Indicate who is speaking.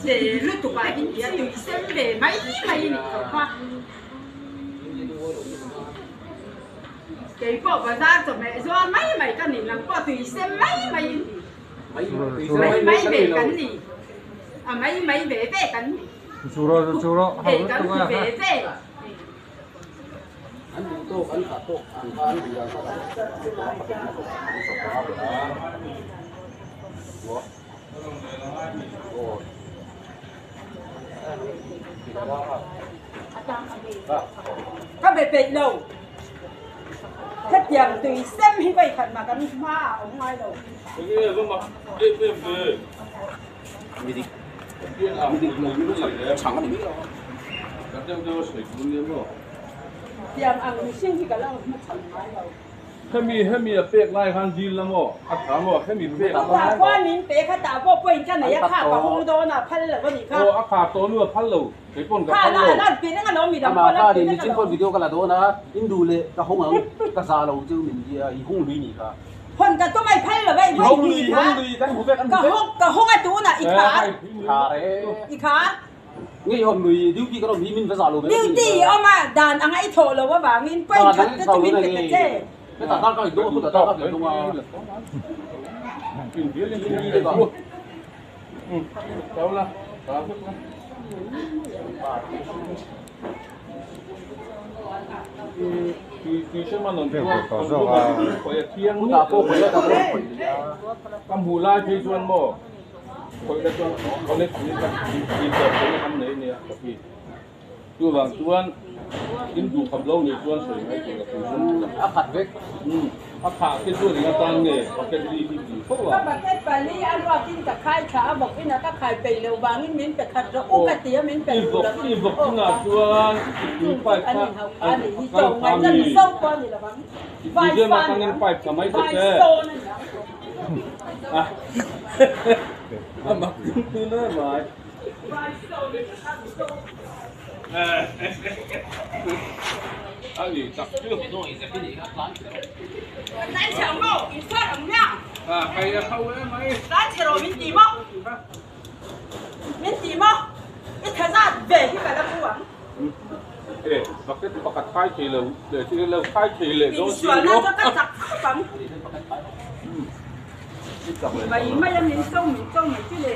Speaker 1: Che lutuk ah in tia tui sem ve mai mai i nih tawh kha. Kei pawh bazar chawhmeh zuar mai mai ka ni, nang pawh tui sem mai mai i ni. Mai mai ve kan ni, a mai mai ve ve kan ni. Ei kan ti ve ve. Ka be peih lo. Hetiang tui sem hi vawikhat mah kan hma ah a awm ngai lo. Tiang ang mihring hi ka la hmu chhan ngai lo.
Speaker 2: Hemi hemi a pek lai khan dil la maw? A tha maw? Hemi pek lai.
Speaker 1: Tah khuan min pe kha tah pawh point ka nei a kha ka hung dawn a phal lo a nih kha.
Speaker 2: Aw a kha tawh nu a phal lo kei pawn ka phal lo.
Speaker 1: Kha la ti reng alawm midang pawh la ti reng
Speaker 3: alawm. Nichin video ka la dawn a in duh leh ka hung ang ka za lo chu min ti a i hung lui nih kha.
Speaker 1: Hawn ka tum a i phal lo a i vawi hnih kha. Ka hung ka hung a tunah i khar. I khar.
Speaker 3: Ngei awm lui duty kan awm hi min va zah lo mai.
Speaker 1: Duty i awm a dan anga i thawh lo avangin point khat te chu min pe ta che.
Speaker 3: Hetah dar ka indawng a khutah dar ka indawng a. Khutah pawh khawih a tah pawh khawih a.
Speaker 2: Ka hmuh lai phei chuan maw Khawihna chuan college ni kha tih tawp theihna kan nei nia ka ti. Chuvang chuan in duh khawp lo nih chuan sawi mai tur a tui zawng chu.
Speaker 3: A khat vek.
Speaker 2: Umm a khah te chuan eng atan nge bucket li hi tih fo a.
Speaker 1: Ka bucket pali a ruakin ka khai thla a bawk ina ka khai peih loh vangin min pe khat rawh u ka ti a min pe duh lo
Speaker 2: I vawk inah chuan i tui pipe kha
Speaker 1: a ni hi chaw ngaihna ni so pawh a ni lovang.
Speaker 2: I tui zem atangin pipe tha mai ta che. A mak ding tun em mai. A ni tak chu. A kai a kho em mai. E bucket pakhat khai thei lo leh thil lo khai thei leh dawn si lo.
Speaker 1: Mai mai a min cho min cho mai chu le.